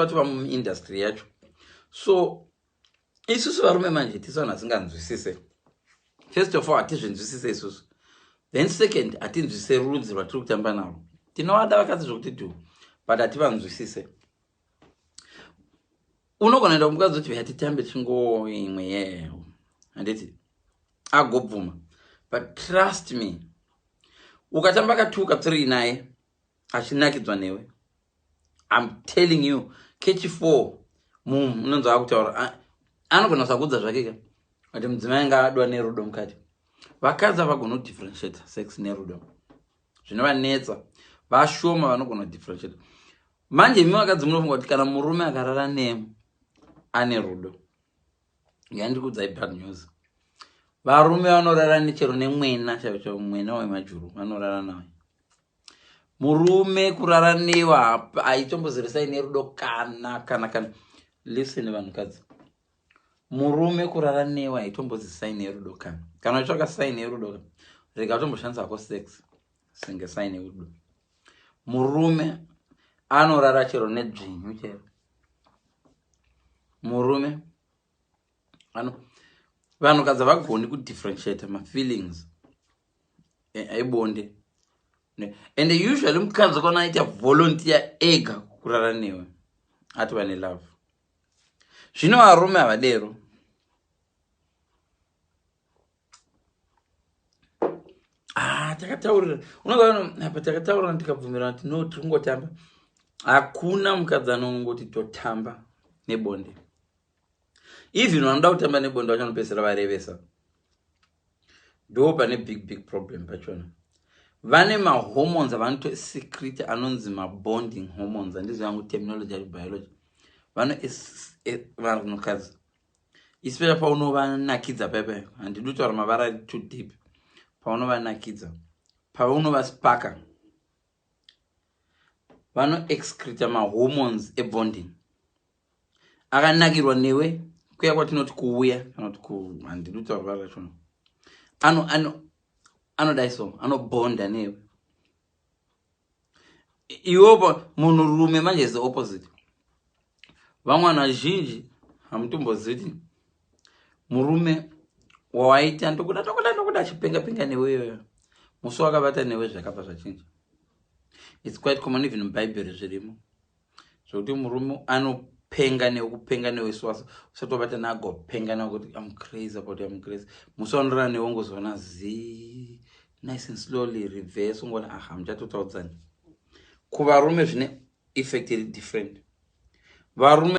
vatova muindustry yacho. So isusu varume manje tisu vanhu vasinganzwisise. First of all, hatizvinzwisise isusu. Then second, hatinzwisise rudzi rwatiri kutamba narwo. Tinovada vakadzi zvokuti tu, but hativanzwisise. Unogona kuenda kumukadzi kuti hatitambe tichingoimwe ye, handiti? Agobvuma. But trust me, ukatamba ka2 ka3 naye achinakidzwa newe, I'm telling you, kechi 4 munhu unonzi akutaura, anogona kusakudza zvake ka, kuti mudzimai anga adwa nerudo mukati. Vakadzi havagona kudifferentiate sex nerudo, zvinovanetsa. Vashoma vanogona kudifferentiate. Manje imi vakadzi munofunga kuti kana murume akarara nemu ane rudo. Yandiri kuudzai bad news: varume vanorara nechero nemwena chaivo chaivo, mwena wemajuru vanorara naye. Murume kurara newe haitombozivisa nerudo kana kana kana. Listen, vanhukadzi, murume kurara newe haitombozisai nerudo kana kana. Uchitsvaka sign yerudo, rega utomboshandisa hako sex senge sign yerudo. Murume anorara chero nedzvinyu chero. Murume ano, vanhukadzi havagoni kudifferentiate mafeelings ebonde. And usually mukadzi kana aita volunteer ega kurara newe, atova nelove. Zvino varume havadero. Ah, takataurira, unoona apa takataurira, tikabvumirana kuti no, tiri kungotamba. Hakuna mukadzi anongoti totamba nebonde. Even vanoda kutamba nebonde vacho vanopedzisira varevesa. Ndo pane big big problem pachona. Vane mahormones avanotosecrete anonzi mabonding hormones. Handizi yangu terminology yacho, biology. Vano vanhukadzi, especially paunovanakidza paipai, handidi kutaura mavara ari too deep, paunovanakidza, paunovaspaka, vanoexcreta mahormones ebonding. Akanakirwa newe kuya kwatinoti kuuya kana kuti, handidi kutaura vara rachona, anodai so, anobonda newe iwopo. Munhurume manje is the opposite. Vamwe vanhu vazhinji hamutombozivi kuti murume wawaita ndokuda, ndokuda, ndokuda, achipenga penga newe iyoyo, musi wakavata newe zvakabva zvachinja. It's quite common, even mubhaibheri zvirimo, zvokuti murume anopenga newe, kupenga newe siwasa usati wabata naagopenga newe kuti I'm crazy about you, I'm crazy. Musi wanorara newe ungozoona zi nice and slowly reverse, ungoona, aha, muchatotaudzani. Kuvarume zvine effect iri different. Varume